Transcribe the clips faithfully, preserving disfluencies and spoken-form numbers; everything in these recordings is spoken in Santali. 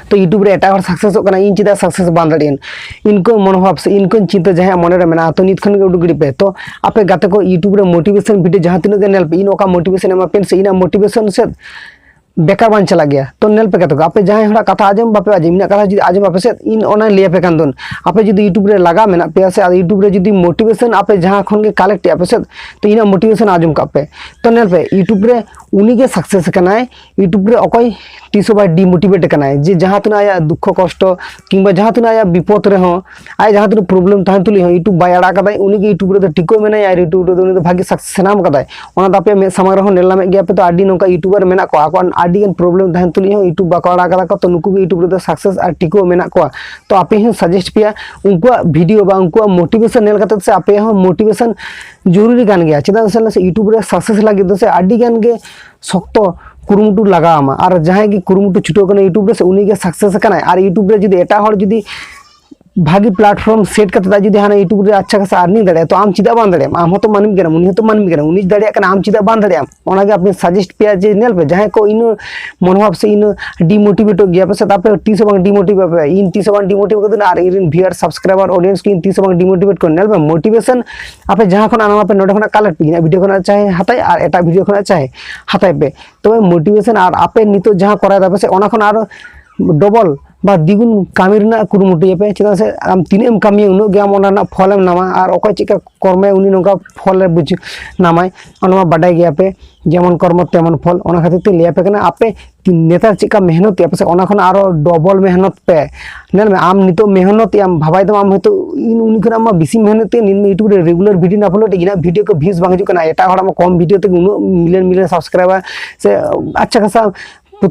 ᱛᱚ YouTube ᱨᱮ ᱮᱴᱟᱜ ᱦᱚᱲ ᱥᱟᱠᱥᱮᱥᱚᱜ ᱠᱟᱱᱟ, ᱤᱧ ᱪᱮᱫᱟᱜ ᱥᱟᱠᱥᱮᱥ ᱵᱟᱝ ᱫᱟᱲᱮᱭᱟᱜᱼᱟ? ᱤᱱᱠᱟᱹ ᱢᱚᱱᱳᱵᱷᱟᱵ ᱥᱮ ᱤᱱᱠᱟᱹ ᱪᱤᱱᱛᱟᱹ ᱡᱟᱦᱟᱸᱭᱟᱜ ᱢᱚᱱᱮ ᱨᱮ ᱢᱮᱱᱟᱜᱼᱟ, ᱛᱚ ᱱᱤᱛ ᱠᱷᱚᱱ ᱜᱮ ᱩᱰᱩᱠ ᱜᱤᱰᱤ ᱯᱮ᱾ ᱛᱚ ᱟᱯᱮ ᱜᱟᱛᱮ ᱠᱚ, YouTube ᱨᱮ ᱢᱳᱴᱤᱵᱷᱮᱥᱚᱱ ᱵᱷᱤᱰᱤᱭᱳ ᱡᱟᱦᱟᱸ ᱛᱤᱱᱟᱹᱜ ᱜᱮ ᱧᱮᱞ ᱯᱮ, ᱤᱧ ᱚᱠᱟ ᱢᱳᱴᱤᱵᱷᱮᱥᱚᱱ ᱮᱢᱟ ᱯᱮ ᱥᱮ ᱤᱧᱟᱹᱜ ᱢᱳᱴᱤᱵᱷᱮᱥᱚᱱ ᱥᱮ ᱵᱮᱠᱟᱨ ᱵᱟᱝ ᱪᱟᱞᱟᱜ ᱜᱮᱭᱟ᱾ ᱛᱚ ᱧᱮᱞ ᱯᱮ ᱜᱟᱛᱮ ᱠᱚ, ᱟᱯᱮ ᱡᱟᱦᱟᱸᱭ ᱦᱚᱲᱟᱜ ᱠᱟᱛᱷᱟ ᱟᱸᱡᱚᱢ ᱵᱟᱯᱮ ᱟᱸᱡᱚᱢ, ᱤᱧᱟᱹᱜ ᱠᱟᱛᱷᱟ ᱡᱩᱫᱤ ᱟᱸᱡᱚᱢ ᱟᱯᱮ ᱥᱮ, ᱤᱧ ᱚᱱᱟᱧ ᱞᱟᱹᱭ ᱟᱯᱮ ᱠᱟᱱ ᱫᱚ, ᱟᱯᱮ ᱡᱩᱫᱤ YouTube ᱨᱮ ᱞᱟᱜᱟ ᱢᱮᱱᱟᱜ ᱯᱮᱭᱟ ᱥᱮ, ᱟᱨ YouTube ᱨᱮ ᱡᱩᱫᱤ ᱢᱳᱴᱤᱵᱷᱮᱥᱚᱱ ᱟᱯᱮ ᱡᱟᱦᱟᱸ ᱠᱷᱚᱱ ᱜᱮ ᱠᱟᱞᱮᱠᱴ ᱮᱫᱼᱟ ᱯᱮ ᱥᱮ, ᱛᱚ ᱤᱧᱟᱹᱜ ᱢᱳᱴᱤᱵᱷᱮᱥᱚᱱ ᱟᱸᱡᱚᱢ ᱠᱟᱜ ᱯᱮ᱾ ᱛᱚ ᱧᱮᱞ ᱯᱮ, YouTube ᱨᱮ ᱩᱱᱤ ᱜᱮ ᱥᱟᱠᱥᱮᱥ ᱟᱠᱟᱱᱟᱭ, YouTube ᱨᱮ ᱚᱠᱚᱭ ᱛᱤᱥ ᱦᱚᱸ ᱵᱟᱭ ᱰᱤᱢᱳᱴᱤᱵᱷᱮᱴ ᱟᱠᱟᱱᱟᱭ, ᱡᱮ ᱡᱟᱦᱟᱸ ᱛᱤᱱᱟᱹᱜ ᱟᱭᱟᱜ ᱫᱩᱠᱠᱷᱚ ᱠᱚᱥᱴᱚ ᱠᱤᱝᱵᱟ ᱡᱟᱦᱟᱸ ᱛᱤᱱᱟᱹᱜ ᱟᱭᱟᱜ ᱵᱤᱯᱚᱫ ᱨᱮᱦᱚᱸ, ᱟᱡ ᱡᱟᱦᱟᱸ ᱛᱤᱱᱟᱹᱜ ᱯᱨᱚᱵᱞᱮᱢ ᱛᱟᱦᱮᱱ ᱛᱩᱞᱩᱡ ᱦᱚᱸ YouTube ᱵᱟᱭ ᱟᱲᱟᱜ ᱠᱟᱫᱟᱭ, ᱩᱱᱤ ᱜᱮ YouTube ᱨᱮᱫᱚ ᱴᱤᱠᱟᱹᱣ ᱢᱮᱱᱟᱭᱟ ᱟᱨ YouTube ᱨᱮᱫᱚ ᱩᱱᱤ ᱫᱚ ᱵᱷᱟᱜᱤ ᱥᱟᱠᱥᱮᱥ ᱮ ᱧᱟᱢ ᱠᱟᱫᱟᱭ᱾ ᱚᱱᱟ ᱫᱚ ᱟᱯᱮᱭᱟᱜ ᱢᱮᱫ ᱥᱟᱢᱟᱝ ᱨᱮᱦᱚᱸ ᱧᱮᱞ ᱧᱟᱢᱮᱫ ᱜᱮᱭᱟ ᱯᱮ, ᱛᱚ ᱟᱹᱰᱤ ᱱᱚᱝᱠᱟ YouTuber ᱢᱮᱱᱟᱜ ᱠᱚᱣᱟ, ᱟᱠᱚᱣᱟᱜ ᱟᱹᱰᱤ ᱜᱟᱱ ᱯᱨᱚᱵᱞᱮᱢ ᱛᱟᱦᱮᱱ ᱛᱩᱞᱩᱡ ᱦᱚᱸ YouTube ᱵᱟᱠᱚ ᱟᱲᱟᱜ ᱠᱟᱫᱟ ᱠᱚ, ᱛᱚ ᱱᱩᱠᱩ ᱜᱮ YouTube ᱨᱮᱫᱚ ᱥᱟᱠᱥᱮᱥ ᱟᱨ ᱴᱤᱠᱟᱹᱣ ᱢᱮᱱᱟᱜ ᱠᱚᱣᱟ᱾ ᱛᱚ ᱟᱯᱮ ᱦᱚᱸ ᱥᱟᱡᱮᱥᱴ ᱯᱮᱭᱟ, ᱩᱱᱠᱩᱣᱟᱜ ᱵᱷᱤᱰᱤᱭᱳ ᱵᱟ ᱩᱱᱠᱩᱣᱟᱜ ᱢᱳᱴᱤᱵᱷᱮᱥᱚᱱ ᱧᱮᱞ ᱠᱟᱛᱮ ᱥᱮ ᱟᱯᱮ ᱦᱚᱸ ᱢᱳᱴᱤᱵᱷᱮᱥᱚᱱ ᱡᱚᱨᱩᱨᱤ ᱠᱟᱱ ᱜᱮᱭᱟ᱾ ᱪᱮᱫᱟᱜ ᱥᱮ ᱞᱟᱹᱭ ᱥᱮ YouTube ᱨᱮ ᱥᱟᱠᱥᱮᱥ ᱞᱟᱹᱜᱤᱫ ᱫᱚ ᱥᱮ ᱟᱹᱰᱤ ᱜᱟᱱ ᱜᱮ ᱥᱚᱠᱛᱚ ᱠᱩᱨᱩᱢᱩᱴᱩ ᱞᱟᱜᱟᱣ ᱟᱢᱟ, ᱟᱨ ᱡᱟᱦᱟᱸᱭ ᱜᱮ ᱠᱩᱨᱩᱢᱩᱴᱩ ᱪᱷᱩᱴᱟᱹᱣ ᱠᱟᱱᱟ YouTube ᱨᱮ ᱥᱮ ᱩᱱᱤ ᱜᱮ ᱥᱟᱠᱥᱮᱥ ᱟᱠᱟᱱᱟᱭ᱾ ᱟᱨ YouTube ᱨᱮ ᱡᱩᱫᱤ ᱮᱴᱟᱜ ᱦᱚᱲ ᱡᱩᱫᱤ ᱵᱷᱟᱜᱤ platform set ᱠᱟᱛᱮ ᱡᱩᱫᱤ ᱦᱟᱱᱟ YouTube ᱨᱮ ᱟᱪᱪᱷᱟ ᱠᱷᱟᱥᱟ earning ᱫᱟᱲᱮᱭᱟᱜᱼᱟ, ᱛᱚ ᱟᱢ ᱪᱮᱫᱟᱜ ᱵᱟᱢ ᱫᱟᱲᱮᱭᱟᱜᱼᱟ? ᱟᱢ ᱦᱚᱸᱛᱚ ᱢᱟᱹᱱᱢᱤ ᱠᱟᱱᱟᱢ, ᱩᱱᱤ ᱦᱚᱸᱛᱚ ᱢᱟᱹᱱᱢᱤ ᱠᱟᱱᱟᱭ, ᱩᱱᱤ ᱫᱟᱲᱮᱭᱟᱜ ᱠᱟᱱᱟ, ᱟᱢ ᱪᱮᱫᱟᱜ ᱵᱟᱢ ᱫᱟᱲᱮᱭᱟᱜᱼᱟ? ᱚᱱᱟᱜᱮ ᱟᱯᱮ ᱥᱟᱡᱮᱥᱴ ᱯᱮᱭᱟ ᱡᱮ ᱧᱮᱞ ᱯᱮ, ᱡᱟᱦᱟᱸᱭ ᱠᱚ ᱤᱱᱟᱹ ᱢᱚᱱᱳᱵᱷᱟᱵ ᱥᱮ ᱤᱱᱟᱹ ᱰᱤᱢᱳᱴᱤᱵᱷᱮᱴᱚᱜ ᱜᱮᱭᱟ ᱯᱮ ᱥᱮ, ᱟᱯᱮ ᱛᱤᱥ ᱦᱚᱸ ᱵᱟᱝ ᱰᱤᱢᱳᱴᱤᱵᱷᱮᱴ ᱯᱮ, ᱤᱧ ᱛᱤᱥ ᱦᱚᱸ ᱵᱟᱝ ᱰᱤᱢᱳᱴᱤᱵᱷᱮᱴ ᱠᱟᱛᱮ ᱟᱨ ᱤᱧ ᱨᱮᱱ viewer subscriber audience ᱠᱚ ᱤᱧ ᱛᱤᱥ ᱦᱚᱸ ᱵᱟᱝ ᱰᱤᱢᱳᱴᱤᱵᱷᱮᱴ ᱠᱚ᱾ ᱧᱮᱞ ᱯᱮ, ᱢᱳᱴᱤᱵᱷᱮᱥᱚᱱ ᱟᱯᱮ ᱡᱟᱦᱟᱸ ᱠᱷᱚᱱᱟᱜ ᱱᱚᱣᱟ ᱯᱮ ᱱᱚᱰᱮ ᱠᱷᱚᱱᱟᱜ ᱠᱟᱞᱮᱠᱴ ᱯᱮ, ᱤᱧᱟᱹᱜ ᱵᱷᱤᱰᱤᱭᱳ ᱠᱷᱚᱱᱟᱜ ᱪᱟᱦᱮ ᱦᱟᱛᱟᱭ ᱟᱨ ᱮᱴᱟᱜ ᱵᱷᱤᱰᱤᱭᱳ ᱠᱷᱚᱱᱟᱜ ᱪᱟᱦᱮ ᱦᱟᱛᱟᱭ ᱯᱮ, ᱛᱚᱵᱮ ᱢᱳᱴᱤᱵᱷᱮᱥᱚᱱ ᱟᱨ ᱟᱯᱮ ᱱᱤᱛᱚᱜ ᱡᱟᱦᱟᱸ ᱠᱚᱨᱟᱣ ᱫᱟᱯᱮ ᱥᱮ ᱚᱱᱟ ᱠᱷᱚᱱ ᱟᱨᱚ ᱰᱚᱵᱚᱞ ᱵᱟ ᱫᱤᱜᱩᱱ ᱠᱟᱹᱢᱤ ᱨᱮᱱᱟᱜ ᱠᱩᱨᱩᱢᱩᱴᱩᱭᱟᱯᱮ᱾ ᱪᱮᱫᱟᱜ ᱥᱮ ᱟᱢ ᱛᱤᱱᱟᱹᱜ ᱮᱢ ᱠᱟᱹᱢᱤᱭᱟ ᱩᱱᱟᱹᱜ ᱜᱮ ᱟᱢ ᱚᱱᱟ ᱨᱮᱱᱟᱜ ᱯᱷᱚᱞᱮᱢ ᱧᱟᱢᱟ, ᱟᱨ ᱚᱠᱚᱭ ᱪᱮᱫᱠᱟ ᱠᱚᱨᱢᱚᱭᱟ ᱩᱱᱤ ᱱᱚᱝᱠᱟ ᱯᱷᱚᱞᱮ ᱵᱩᱡᱽ ᱧᱟᱢᱟᱭ, ᱚᱱᱟ ᱢᱟ ᱵᱟᱰᱟᱭ ᱜᱮᱭᱟᱯᱮ᱾ ᱡᱮᱢᱚᱱ ᱠᱚᱨᱢᱚ ᱛᱮᱢᱚᱱ ᱯᱷᱚᱞ, ᱚᱱᱟ ᱠᱷᱟᱹᱛᱤᱨ ᱛᱮ ᱞᱟᱹᱭᱟᱯᱮ ᱠᱟᱱᱟ, ᱟᱯᱮ ᱱᱮᱛᱟᱨ ᱪᱮᱫᱠᱟ ᱢᱮᱦᱱᱚᱛ ᱮᱫᱼᱟ ᱯᱮ ᱥᱮ ᱚᱱᱟ ᱠᱷᱚᱱ ᱟᱨᱚ ᱰᱚᱵᱚᱞ ᱢᱮᱦᱱᱚᱛ ᱯᱮ᱾ ᱧᱮᱞ ᱢᱮ, ᱟᱢ ᱱᱤᱛᱚᱜ ᱢᱮᱦᱱᱚᱛ ᱮᱫ ᱟᱢ, ᱵᱷᱟᱵᱟᱭ ᱫᱟᱢ ᱟᱢ ᱦᱚᱭᱛᱳ ᱤᱧ ᱩᱱᱤ ᱠᱷᱚᱱᱟᱜ ᱢᱟ ᱵᱮᱥᱤ ᱢᱮᱦᱱᱚᱛ ᱮᱫ, ᱤᱧ ᱢᱟ YouTube ᱨᱮ regular video upload ᱮᱫ, ᱤᱧᱟᱹᱜ ᱵᱷᱤᱰᱤᱭᱳ ᱠᱚ views ᱵᱟᱝ ᱦᱤᱡᱩᱜ ᱠᱟᱱᱟ, ᱮᱴᱟᱜ ᱦᱚᱲᱟᱜ ᱢᱟ ᱠᱚᱢ ᱵᱷᱤᱰᱤᱭᱳ ᱛᱮᱜᱮ ᱩᱱᱟᱹᱜ million million subscriber ᱥᱮ ᱟᱪᱪᱷᱟ ᱠᱷᱟᱥᱟ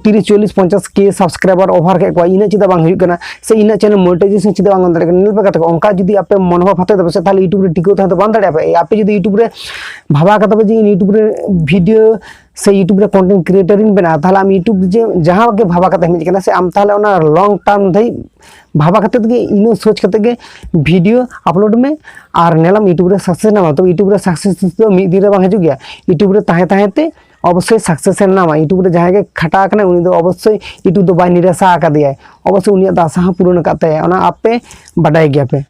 ᱛᱤᱨᱤᱥ, ᱪᱚᱞᱞᱤᱥ, ᱯᱚᱧᱪᱟᱥ ᱠᱮ subscriber over ᱠᱮᱫ ᱠᱚᱣᱟ, ᱤᱱᱟᱹᱜ ᱪᱮᱫᱟᱜ ᱵᱟᱝ ᱦᱩᱭᱩᱜ ᱠᱟᱱᱟ? ᱥᱮ ᱤᱱᱟᱹᱜ channel monetization ᱪᱮᱫᱟᱜ ᱵᱟᱝ ᱜᱟᱱ ᱫᱟᱲᱮᱭᱟᱜ ᱠᱟᱱᱟ? ᱧᱮᱞ ᱯᱮ ᱜᱟᱛᱮ ᱠᱚ, ᱚᱱᱠᱟ ᱡᱩᱫᱤ ᱟᱯᱮ ᱢᱚᱱᱳᱵᱷᱟᱵ ᱦᱟᱛᱟᱣ ᱛᱟᱯᱮ ᱥᱮ, ᱛᱟᱦᱚᱞᱮ YouTube ᱨᱮ ᱴᱤᱠᱟᱹᱣ ᱛᱟᱦᱮᱸ ᱫᱚ ᱵᱟᱝ ᱫᱟᱲᱮᱭᱟᱜᱼᱟ ᱯᱮ᱾ ᱟᱯᱮ ᱡᱩᱫᱤ YouTube ᱨᱮ ᱵᱷᱟᱵᱟ ᱠᱟᱛᱮ ᱯᱮ ᱡᱮ ᱤᱧ YouTube ᱨᱮ ᱵᱷᱤᱰᱤᱭᱳ ᱥᱮ YouTube ᱨᱮ content creator ᱤᱧ ᱵᱮᱱᱟᱜᱼᱟ, ᱛᱟᱦᱚᱞᱮ ᱟᱢ YouTube ᱡᱮ ᱡᱟᱦᱟᱸ ᱜᱮ ᱵᱷᱟᱵᱟ ᱠᱟᱛᱮ ᱦᱮᱡ ᱠᱟᱱᱟ ᱥᱮ, ᱟᱢ ᱛᱟᱦᱚᱞᱮ ᱚᱱᱟ long term ᱫᱷᱟᱹᱵᱤᱡ ᱵᱷᱟᱵᱟ ᱠᱟᱛᱮ ᱜᱮ, ᱤᱱᱟᱹ ᱥᱳᱪ ᱠᱟᱛᱮ ᱜᱮ ᱵᱷᱤᱰᱤᱭᱳ ᱟᱯᱞᱳᱰ ᱢᱮ᱾ ᱟᱨ ᱧᱮᱞᱟᱢ YouTube ᱨᱮ ᱥᱟᱠᱥᱮᱥ ᱧᱟᱢᱟ᱾ ᱛᱚ YouTube ᱨᱮ ᱥᱟᱠᱥᱮᱥ ᱫᱚ ᱢᱤᱫ ᱫᱤᱱ ᱨᱮ ᱵᱟᱝ ᱦᱤᱡᱩᱜ ᱜᱮᱭᱟ, YouTube ᱨᱮ ᱛᱟᱦᱮᱸ ᱛᱟᱦᱮᱸ ᱛᱮ ᱚᱵᱚᱥᱥᱳᱭ ᱥᱟᱠᱥᱮᱥ ᱮ ᱧᱟᱢᱟ᱾ YouTube ᱨᱮ ᱡᱟᱦᱟᱸᱭ ᱜᱮ ᱠᱷᱟᱴᱟᱣ ᱟᱠᱟᱱᱟᱭ, ᱩᱱᱤ ᱫᱚ ᱚᱵᱚᱥᱥᱳᱭ YouTube ᱫᱚ ᱵᱟᱭ ᱱᱤᱨᱟᱥᱟ ᱟᱠᱟᱫᱮᱭᱟᱭ, ᱚᱵᱚᱥᱥᱳᱭ ᱩᱱᱤᱭᱟᱜ ᱫᱚ ᱟᱥᱟ ᱦᱚᱸ ᱯᱩᱨᱚᱱ ᱟᱠᱟᱫ ᱛᱟᱭᱟ, ᱚᱱᱟ ᱟᱯᱮ ᱵᱟᱰᱟᱭ ᱜᱮᱭᱟᱯᱮ᱾